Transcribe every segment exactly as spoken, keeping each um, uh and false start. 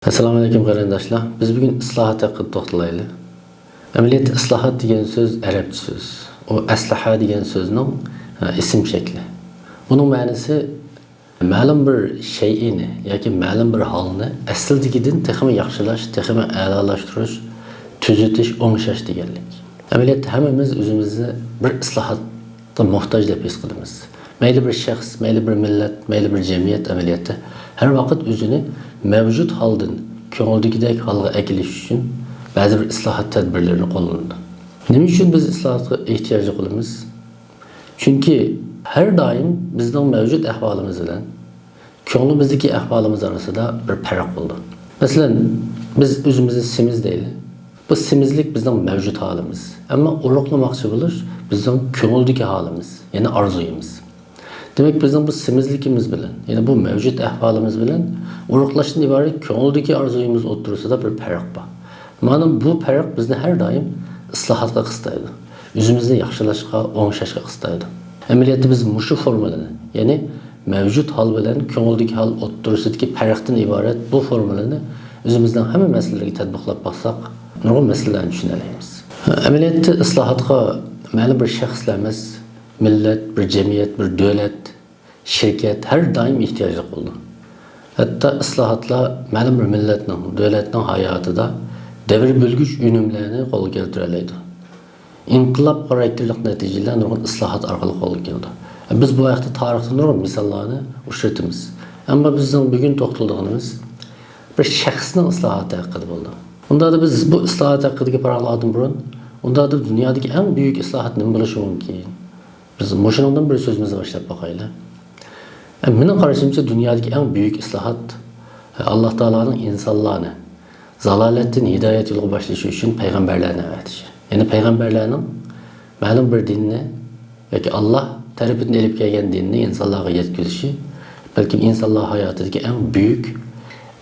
ئەسسالامۇ ئەلەيكۇم قېرىنداشلار. بىز بۈگۈن ئىسلاھات ھەققىدە توختىلايلى. ئەمەلىيەتتە ئىسلاھات دېگەن سۆز ئەرەبچە سۆز. ئۇ ئەسلىھە دېگەن سۆزنىڭ، ئە، ئىسىم شەكلى. بۇنىڭ مەنىسى مەلۇم بىر شەيئىنى ياكى مەلۇم بىر ھالنى ئەسلىدىكىدىن تېخىمۇ ياخشىلاش، تېخىمۇ ئەلالاشتۇرۇش، تۈزىتىش، ئوڭشاش دېگەنلىك. ئەمەلىيەتتە ھەممىمىز ئۆزىمىزنى بىر ئىسلاھاتقا موھتاج دەپ ھېس قىلىمىز. مەيلى بىر شەخس، مەيلى بىر مىللەت، مەيلى بىر جەمئىيەت ئەمەلىيەتتە ھەر ۋاقىت ئۆزىنى مەۋجۇت ھالدىن كۆڭۈلدىكىدەك ھالغا ئەكېلىش ئۈچۈن بەزى بىر ئىسلاھات تەدبىرلىرىنى قوللىنىدۇ. نېمە ئۈچۈن بىز ئىسلاھاتقا ئېھتىياجلىق بولىمىز؟ چۈنكى ھەر دائىم بىزنىڭ مەۋجۇت ئەھۋالىمىز بىلەن كۆڭلىمىزدىكى ئەھۋالىمىز ئارىسىدا بىر پەرق بولىدۇ. مەسىلەن، بىز ئۆزىمىزنى سېمىز دەيلى. بۇ سېمىزلىك بىزنىڭ مەۋجۇت ھالىمىز. ئەمما ئورۇقلىماقچى بولۇش بىزنىڭ كۆڭۈلدىكى ھالىمىز، يەنى ئارزۇيىمىز. دېمەك، بىزنىڭ بۇ سېمىزلىكىمىز بىلەن، يەنى بۇ مەۋجۇت ئەھۋالىمىز بىلەن ئورۇقلاشتىن ئىبارەت كۆڭۈلدىكى ئارزۇيىمىز ئوتتۇرىسىدا بىر پەرق بار. مانا بۇ پەرق بىزنى ھەر دائىم ئىسلاھاتقا قىستايدۇ. ئۆزىمىزنى ياخشىلاشقا، ئوڭشاشقا قىستايدۇ. ئەمەلىيەتتە بىز مۇشۇ فورمۇلىنى، يەنى مەۋجۇت ھال بىلەن كۆڭۈلدىكى ھال ئوتتۇرىسىدىكى پەرقتىن ئىبارەت بۇ فورمۇلىنى ئۆزىمىزنىڭ ھەممە مەسىلىلىرىگە تەتبىقلاپ باقساق، نۇرغۇن مەسىلىلەرنى چۈشىنەلەيمىز. ئەمەلىيەتتە ئىسلاھاتقا مەلۇم بىر شەخسلەر ئەمەس، مىللەت، بىر جەمئىيەت، بىر دۆلەت، شىركەت ھەر دائىم ئېھتىياجلىق بولىدۇ. ھەتتا ئىسلاھاتلار مەلۇم بىر مىللەتنىڭ، دۆلەتنىڭ ھاياتىدا دەۋر بۆلگۈچ ئۈنۈملەرنى قولغا كەلتۈرەلەيدۇ. ئىنقىلاب خاراكتېرلىك نەتىجىلەر نۇرغۇن ئىسلاھات ئارقىلىق قولغا كېلىدۇ. بىز بۇ ھەقتە تارىختا نۇرغۇن مىساللارنى ئۇچرىتىمىز. ئەمما بىزنىڭ بۈگۈن توختىلىدىغىنىمىز بىر شەخسنىڭ ئىسلاھاتى ھەققىدە بولىدۇ. ئۇنداقتا بىز بۇ ئىسلاھات ھەققىدىكى پاراڭلاردىن بۇرۇن، ئۇنداقتا دۇنيادىكى ئەڭ بۈيۈك ئىسلاھات نېمە بولۇشى مۇمكىن؟ بىز مۇشۇنىڭدىن بىر سۆزىمىزنى باشلاپ باقايلى. مېنىڭ قارىشىمچە، دۇنيادىكى ئەڭ بۈيۈك ئىسلاھات، ئاللا تائالانىڭ ئىنسانلارنى زالالەتتىن ھىدايەت يولىغا باشلىشى ئۈچۈن پەيغەمبەرلەرنى ئەۋەتىشى. يەنى پەيغەمبەرلەرنىڭ مەلۇم بىر دىننى ياكى ئاللا تەرىپىدىن ئېلىپ كەلگەن دىننى ئىنسانلارغا يەتكۈزۈشى، بەلكىم ئىنسانلار ھاياتىدىكى ئەڭ بۈيۈك،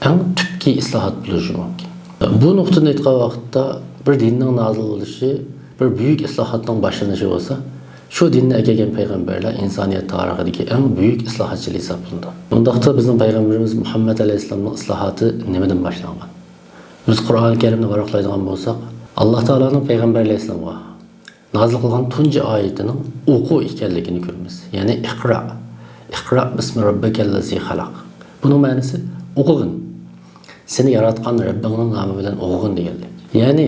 ئەڭ تۈپكى ئىسلاھات بولۇشى مۇمكىن. بۇ نۇقتىدىن ئېيتقان ۋاقىتتا، بىر دىننىڭ نازىل بولۇشى بىر بۈيۈك ئىسلاھاتنىڭ باشلىنىشى بولسا، شۇ دىننى ئەكەلگەن پەيغەمبەرلەر ئىنسانىيەت تارىخىدىكى ئەڭ بۈيۈك ئىسلاھاتچىلار ھېسابلىنىدۇ. ئۇنداقتا بىزنىڭ پەيغەمبىرىمىز مۇھەممەد ئەلەيھىسسالامنىڭ ئىسلاھاتى نېمىدىن باشلانغان؟ بىز قۇرئانى كەرىمنى ۋاراقلايدىغان بولساق، ئاللا تائالانىڭ پەيغەمبەر ئەلەيھىسسالامغا نازىل قىلغان تۇنجى ئايىتىنىڭ ئوقۇ ئىكەنلىكىنى كۆرىمىز. يەنى ئىقرا، ئىقرا بىسمى رەببىكەللەزى خەلەق. بۇنىڭ مەنىسى ئوقۇغىن. سېنى ياراتقان رەببىڭنىڭ نامى بىلەن ئوقۇغىن دېگەنلىك. يەنى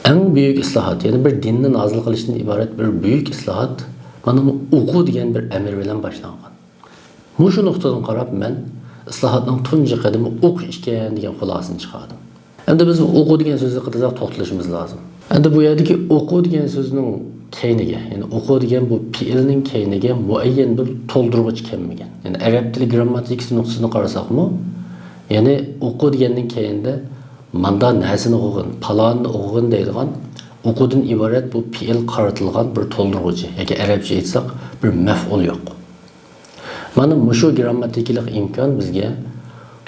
ئەڭ بۈيۈك ئىسلاھات، يەنى بىر دىننى نازىل قىلىشتىن ئىبارەت بىر بۈيۈك ئىسلاھات مانا بۇ ئوقۇ دېگەن بىر ئەمىر بىلەن باشلانغان. مۇشۇ نۇقتىدىن قاراپ مەن ئىسلاھاتنىڭ تۇنجى قەدىمى ئوقۇش ئىكەن دېگەن خۇلاسىنى چىقاردىم. ئەمدى بىز بۇ ئوقۇ دېگەن سۆزگە قىزىق توختىلىشىمىز لازىم. ئەمدى بۇ يەردىكى ئوقۇ دېگەن سۆزنىڭ كەينىگە، يەنى ئوقۇ دېگەن بۇ پېئىلنىڭ كەينىگە مۇئەييەن بىر تولدۇرغۇچ كەلمىگەن. يەنى ئەرەب تىلى گىرامماتىكىسى نۇقتىسىدىن قارىساقمۇ، يەنى ئوقۇ دېگەندىن كەينىدە ماندا نەرسىنى ئوقۇغىن، پالانىنى ئوقۇغىن دەيدىغان ئوقۇدىن ئىبارەت بۇ پېئىل قارىتىلغان بىر تولدۇرغۇچى ياكى ئەرەبچە ئېيتساق بىر مەفئۇل يوق. مانا مۇشۇ گىرامماتىكىلىق ئىمكان بىزگە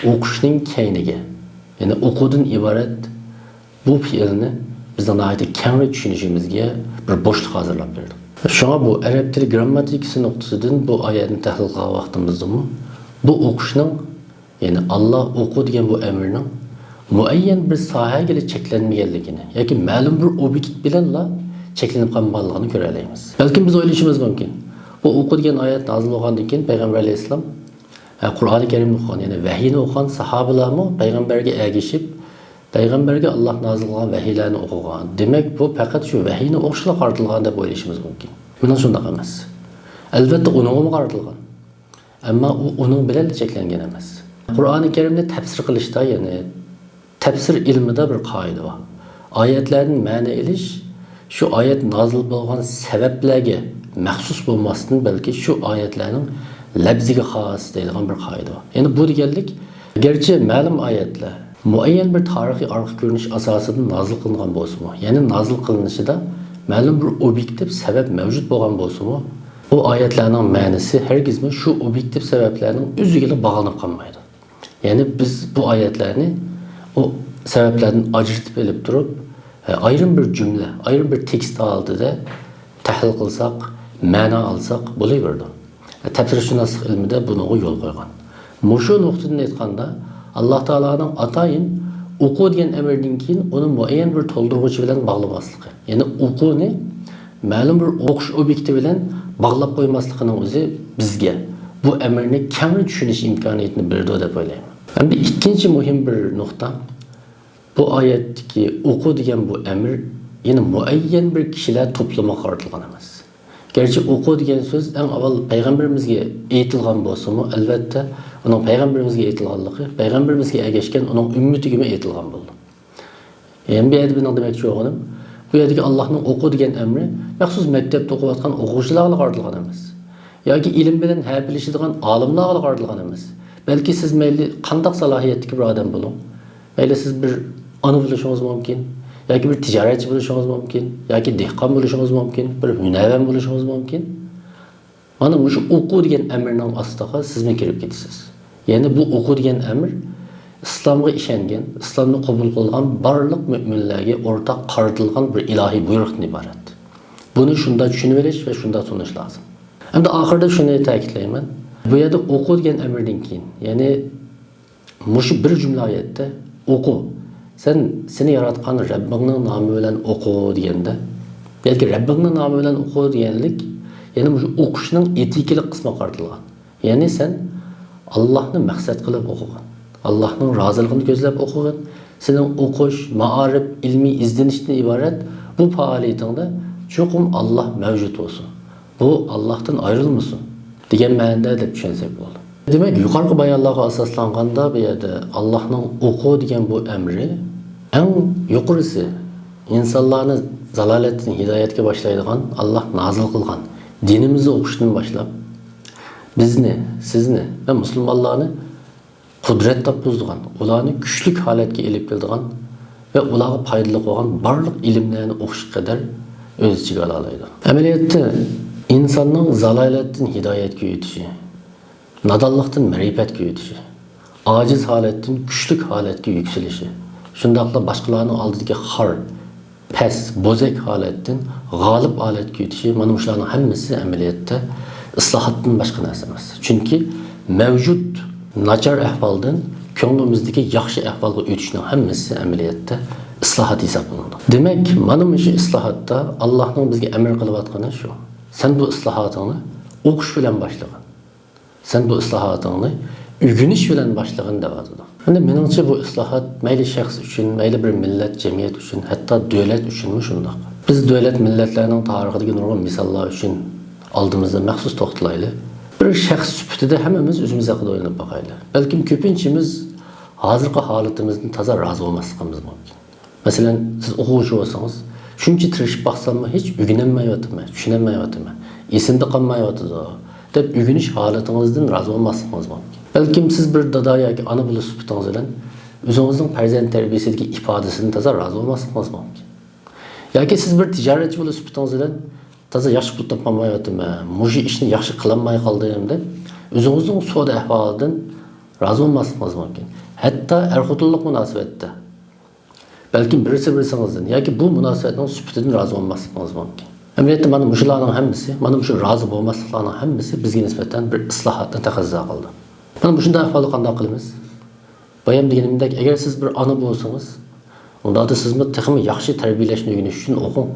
ئوقۇشنىڭ كەينىگە، يەنى ئوقۇدىن ئىبارەت بۇ پېئىلنى بىزنىڭ ناھايىتى كەڭرى چۈشىنىشىمىزگە بىر بوشلۇق ھازىرلاپ بېرىدۇ. شۇڭا بۇ ئەرەب تىلى گىرامماتىكىسى نۇقتىسىدىن بۇ ئايەتنى تەھلىل قىلغان ۋاقتىمىزدىمۇ بۇ ئوقۇشنىڭ، يەنى ئاللا ئوقۇ دېگەن بۇ ئەمرنىڭ مۇئەييەن بىر ساھەگىلا چەكلەنمىگەنلىكىنى ياكى مەلۇم بىر ئوبيېكت بىلەنلا چەكلىنىپ قالمىغانلىقىنى كۆرەلەيمىز. بەلكىم بىز ئويلىشىمىز مۇمكىن، بۇ ئوقۇ دېگەن ئايەت نازىل بولغاندىن كېيىن پەيغەمبەر ئەلەيھىسسالام، ھە، قۇرئانى كەرىمنى ئوقۇغان، يەنى ۋەھىينى ئوقۇغان ساھابىلارمۇ پەيغەمبەرگە ئەگىشىپ، پەيغەمبەرگە ئاللا نازىل قىلغان ۋەھىيلەرنى ئوقۇغان. دېمەك، بۇ پەقەت شۇ ۋەھىينى ئوقۇشلا قارىتىلغان دەپ ئويلىشىمىز مۇمكىن. مېنىڭ شۇنداق ئەمەس. ئەلۋەتتە، ئۇنىڭغىمۇ قارىتىلغان. ئەمما ئۇ ئۇنىڭ بىلەنلا چەكلەنگەن ئەمەس. قۇرئانى كەرىمنى تەپسىر قىلىشتا، يەنى تەپسىر ئىلمىدا بىر قائىدە بار. ئايەتلەردىن مەنە ئېلىش، شۇ ئايەت نازىل بولغان سەۋەبلەرگە مەخسۇس بولماستىن، بەلكى شۇ ئايەتلەرنىڭ لەپزىگە خاس دەيدىغان بىر قائىدە بار. يەنى بۇ دېگەنلىك، گەرچە مەلۇم ئايەتلەر مۇئەييەن بىر تارىخىي ئارقا كۆرۈنۈش ئاساسىدا نازىل قىلىنغان بولسىمۇ، يەنى نازىل قىلىنىشىدا مەلۇم بىر ئوبيېكتىپ سەۋەب مەۋجۇت بولغان بولسىمۇ، ئۇ ئايەتلەرنىڭ مەنىسى ھەرگىزمۇ شۇ ئوبيېكتىپ سەۋەبلەرنىڭ ئۆزىگىلا باغلىنىپ قالمايدۇ. يەنى بىز بۇ ئايەتلەرنى ئۇ سەۋەبلەردىن ئاجرىتىپ ئېلىپ تۇرۇپ، ئايرىم بىر جۈملە، ئايرىم بىر تېكىست ھالىتىدە تەھلىل قىلساق، مەنا ئالساق بولۇۋېرىدۇ. تەپسىرشۇناسلىق ئىلمىدە بۇنىڭغا يول قويغان. مۇشۇ نۇقتىدىن ئېيتقاندا، ئاللا تائالانىڭ ئاتايىن ئوقۇ دېگەن ئەمرىدىن كېيىن ئۇنى مۇئەييەن بىر تولدۇرغۇچى بىلەن باغلىماسلىقى، يەنى ئوقۇنى مەلۇم بىر ئوقۇش ئوبيېكتى بىلەن باغلاپ قويماسلىقىنىڭ ئۆزى بىزگە بۇ ئەمرنى كەڭرى چۈشىنىش ئىمكانىيىتىنى بېرىدۇ دەپ ئويلايمەن. ھەمدە ئىككىنچى مۇھىم بىر نۇقتا، بۇ ئايەتتىكى ئوقۇ دېگەن بۇ ئەمر يەنە مۇئەييەن بىر كىشىلەر توپلىمىغا قارىتىلغان ئەمەس. گەرچە ئوقۇ دېگەن سۆز ئەڭ ئاۋۋال پەيغەمبىرىمىزگە ئېيتىلغان بولسىمۇ، ئەلۋەتتە، ئۇنىڭ پەيغەمبىرىمىزگە ئېيتىلغانلىقى، پەيغەمبىرىمىزگە ئەگەشكەن ئۇنىڭ ئۈممىتىگىمۇ ئېيتىلغان بولىدۇ. يەنە بۇ يەردە مېنىڭ دېمەكچى بولغىنىم، بۇ يەردىكى ئاللاھنىڭ ئوقۇ دېگەن ئەمرى مەخسۇس مەكتەپتە ئوقۇۋاتقان ئوقۇغۇچىلارغا قارىتىلغان ئەمەس. ياكى ئىلىم بىلەن ھەپىلىشىدىغان ئالىملارغا قارىتىلغان ئەمەس. بەلكى سىز مەيلى قانداق سالاھىيەتتىكى بىر ئادەم بولۇڭ، مەيلى سىز بىر ئانا بولۇشىڭىز مۇمكىن، ياكى بىر تىجارەتچى بولۇشىڭىز مۇمكىن، ياكى دېھقان بولۇشىڭىز مۇمكىن، بىر ھۈنەرۋەن بولۇشىڭىز مۇمكىن. مانا مۇشۇ ئوقۇ دېگەن ئەمرنىڭ ئاستىغا سىزمۇ كىرىپ كېتىسىز. يەنى بۇ ئوقۇ دېگەن ئەمر ئىسلامغا ئىشەنگەن، ئىسلامنى قوبۇل قىلغان بارلىق مۆمىنلەرگە ئورتاق قارىتىلغان بىر ئىلاھىي بۇيرۇقتىن ئىبارەت. بۇنى شۇنداق چۈشىنىۋېلىش ۋە شۇنداق تونۇش لازىم. ئەمدى ئاخىرىدا شۇنى تەكىتلەيمەن. بۇ يەردە ئوقۇ دېگەن ئەمردىن كېيىن، يەنى مۇشۇ بىر جۈملە ئايەتتە ئوقۇ، سەن سېنى ياراتقان رەببىڭنىڭ نامى بىلەن ئوقۇ دېگەندە، ياكى رەببىڭنىڭ نامى بىلەن ئوقۇ دېگەنلىك، يەنى مۇشۇ ئوقۇشنىڭ ئېتىكىلىق قىسمىغا قارىتىلغان. يەنى سەن ئاللاھنى مەقسەت قىلىپ ئوقۇغىن، ئاللاھنىڭ رازىلىقىنى كۆزلەپ ئوقۇغىن. سېنىڭ ئوقۇش، مائارىپ، ئىلمىي ئىزدىنىشتىن ئىبارەت بۇ پائالىيىتىڭدە چوقۇم ئاللاھ مەۋجۇت بولسۇن. بۇ ئاللاھتىن ئايرىلمىسۇن دېگەن مەنىدە دەپ چۈشەنسەك بولىدۇ. دېمەك، يۇقىرىقى بايانلارغا ئاساسلانغاندا، بۇ يەردە ئاللاھنىڭ ئوقۇ دېگەن بۇ ئەمرى ئەڭ يۇقىرىسى، ئىنسانلارنى زالالەتتىن ھىدايەتكە باشلايدىغان، ئاللاھ نازىل قىلغان دىنىمىزنى ئوقۇشتىن باشلاپ، بىزنى، سىزنى ۋە مۇسۇلمانلارنى قۇدرەت تاپقۇزىدىغان، ئۇلارنى كۈچلۈك ھالەتكە ئېلىپ كېلىدىغان ۋە ئۇلارغا پايدىلىق بولغان بارلىق ئىلىملەرنى ئوقۇشقا قەدەر ئۆز ئىچىگە ئالالايدۇ. ئەمەلىيەتتە، ئىنساننىڭ زالالەتتىن ھىدايەتكە ئۆتۈشى، نادانلىقتىن مەرىپەتكە ئۆتۈشى، ئاجىز ھالەتتىن كۈچلۈك ھالەتكە يۈكسىلىشى، شۇنداقلا باشقىلارنىڭ ئالدىدىكى خار، پەس، بوزەك ھالەتتىن غالىب ھالەتكە ئۆتۈشى، مانا مۇشۇلارنىڭ ھەممىسى ئەمەلىيەتتە ئىسلاھاتتىن باشقا نەرسە ئەمەس. چۈنكى مەۋجۇت ناچار ئەھۋالدىن كۆڭلىمىزدىكى ياخشى ئەھۋالغا ئۆتۈشنىڭ ھەممىسى ئەمەلىيەتتە ئىسلاھات ھېسابلىنىدۇ. دېمەك، مانا مۇشۇ ئىسلاھاتتا ئاللاھنىڭ بىزگە ئەمر قىلىۋاتقىنى شۇ. سەن بۇ ئىسلاھاتىڭنى ئوقۇش بىلەن باشلىغىن. سەن بۇ ئىسلاھاتىڭنى ئۆگىنىش بىلەن باشلىغىن دەۋاتىدۇ. ئەمدى مېنىڭچە بۇ ئىسلاھات مەيلى شەخس ئۈچۈن، مەيلى بىر مىللەت، جەمئىيەت ئۈچۈن، ھەتتا دۆلەت ئۈچۈنمۇ شۇنداق. بىز دۆلەت مىللەتلەرنىڭ تارىخىدىكى نۇرغۇن مىساللار ئۈچۈن ئالدىمىزدا مەخسۇس توختىلايلى. بىر شەخس سۈپىتىدە ھەممىمىز ئۆزىمىز ھەققىدە ئويلىنىپ باقايلى. بەلكىم كۆپىنچىمىز ھازىرقى ھالىتىمىزدىن تازا رازى بولماسلىقىمىز مۇمكىن. مەسىلەن، سىز ئوقۇغۇچى بولسىڭىز، شۇنچە تىرىشىپ باقساممۇ ھېچ ئۆگىنەلمەيۋاتىمەن، چۈشىنەلمەيۋاتىمەن، ئېسىمدە قالمايۋاتىدۇ، دەپ ئۆگىنىش ھالىتىڭىزدىن رازى بولماسلىقىڭىز مۇمكىن. بەلكىم سىز بىر دادا ياكى ئانا بولۇش سۈپىتىڭىز بىلەن ئۆزىڭىزنىڭ پەرزەنت تەربىيەسىدىكى ئىپادىسىدىن تازا رازى بولماسلىقىڭىز مۇمكىن. ياكى سىز بىر تىجارەتچى بولۇش سۈپىتىڭىز بىلەن تازا ياخشى پۇل تاپالمايۋاتىمەن، مۇشۇ ئىشنى ياخشى قىلالماي قالدىم دەپ ئۆزىڭىزنىڭ سودا ئەھۋالىدىن رازى بولماسلىقىڭىز مۇمكىن. ھەتتا ئەر-خوتۇنلۇق مۇناسىۋەتتە بەلكىم بىرسى بىرسىڭىزدىن ياكى بۇ مۇناسىۋەتنىڭ سۈپىتىدىن رازى بولماسلىقىڭىز مۇمكىن. ئەمەلىيەتتە مانا مۇشۇلارنىڭ ھەممىسى، مانا مۇشۇ رازى بولماسلىقلارنىڭ ھەممىسى بىزگە نىسبەتەن بىر ئىسلاھاتنى تەقەززا قىلىدۇ. مانا مۇشۇنداق ئەھۋالدا قانداق قىلىمىز؟ بايام دېگىنىمدەك، ئەگەر سىز بىر ئانا بولسىڭىز، ئۇنداقتا سىزمۇ تېخىمۇ ياخشى تەربىيەلەشنى ئۆگىنىش ئۈچۈن ئوقۇڭ.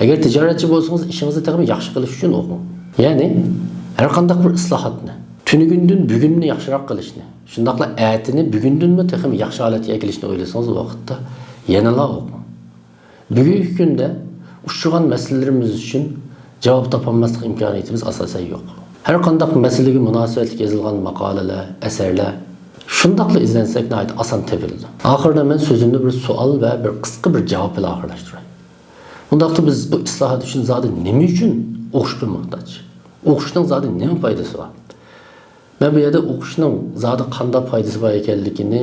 ئەگەر تىجارەتچى بولسىڭىز، ئىشىڭىزنى تېخىمۇ ياخشى قىلىش ئۈچۈن ئوقۇڭ. يەنى ھەر قانداق بىر ئىسلاھاتنى، تۈنۈگۈندىن بۈگۈننى ياخشىراق قىلىشنى، شۇنداقلا ئەتىنى بۈگۈندىنمۇ تېخىمۇ ياخشى ھالەتكە ئەكېلىشنى ئويلىسىڭىز، بۇ ۋاقىتتا يەنىلا ئوقۇڭ. بۈگۈنكى كۈندە ئۇچرىغان مەسىلىلىرىمىز ئۈچۈن جاۋاب تاپالماسلىق ئىمكانىيىتىمىز ئاساسەن يوق. ھەر قانداق مەسىلىگە مۇناسىۋەتلىك يېزىلغان ماقالىلەر، ئەسەرلەر شۇنداقلا ئىزدەنسەك ناھايىتى ئاسان تېپىلىدۇ. ئاخىرىدا مەن سۆزۈمنى بىر سوئال ۋە بىر قىسقا بىر جاۋاب بىلەن ئاخىرلاشتۇراي. ئۇنداقتا بىز بۇ ئىسلاھات ئۈچۈن زادى نېمە ئۈچۈن ئوقۇشقا موھتاج؟ ئوقۇشنىڭ زادى نېمە پايدىسى بار؟ مەن بۇ يەردە ئوقۇشنىڭ زادى قانداق پايدىسى بار ئىكەنلىكىنى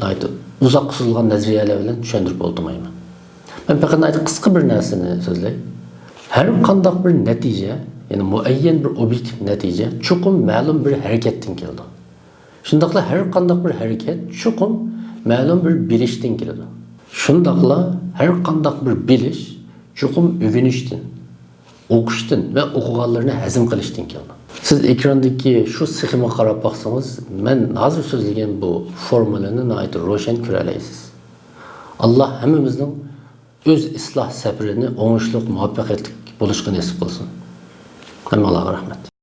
ناھايىتى ئۇزاققا سوزۇلغان نەزەرىيەلەر بىلەن چۈشەندۈرۈپ ئولتۇرمايمەن. مەن پەقەت ناھايىتى قىسقا بىر نەرسىنى سۆزلەي. ھەر قانداق بىر نەتىجە، يەنى مۇئەييەن بىر ئوبيېكتىپ نەتىجە چوقۇم مەلۇم بىر ھەرىكەتتىن كېلىدۇ. شۇنداقلا ھەر قانداق بىر ھەرىكەت چوقۇم مەلۇم بىر بىلىشتىن كېلىدۇ. شۇنداقلا ھەر قانداق بىر بىلىش چوقۇم ئۆگىنىشتىن، ئوقۇشتىن ۋە ئوقۇغانلىرىنى ھەزىم قىلىشتىن كېلىدۇ. سىز ئېكراندىكى شۇ سخېمىغا قاراپ باقسىڭىز، مەن ھازىر سۆزلىگەن بۇ فورمۇلىنى ناھايىتى روشەن كۆرەلەيسىز. ئاللا ھەممىمىزنىڭ ئۆز ئىسلاھ سەپىرىنى ئوڭۇشلۇق، مۇۋەپپەقىيەتلىك بولۇشقا نېسىپ قىلسۇن. ھەممىڭلارغا رەھمەت.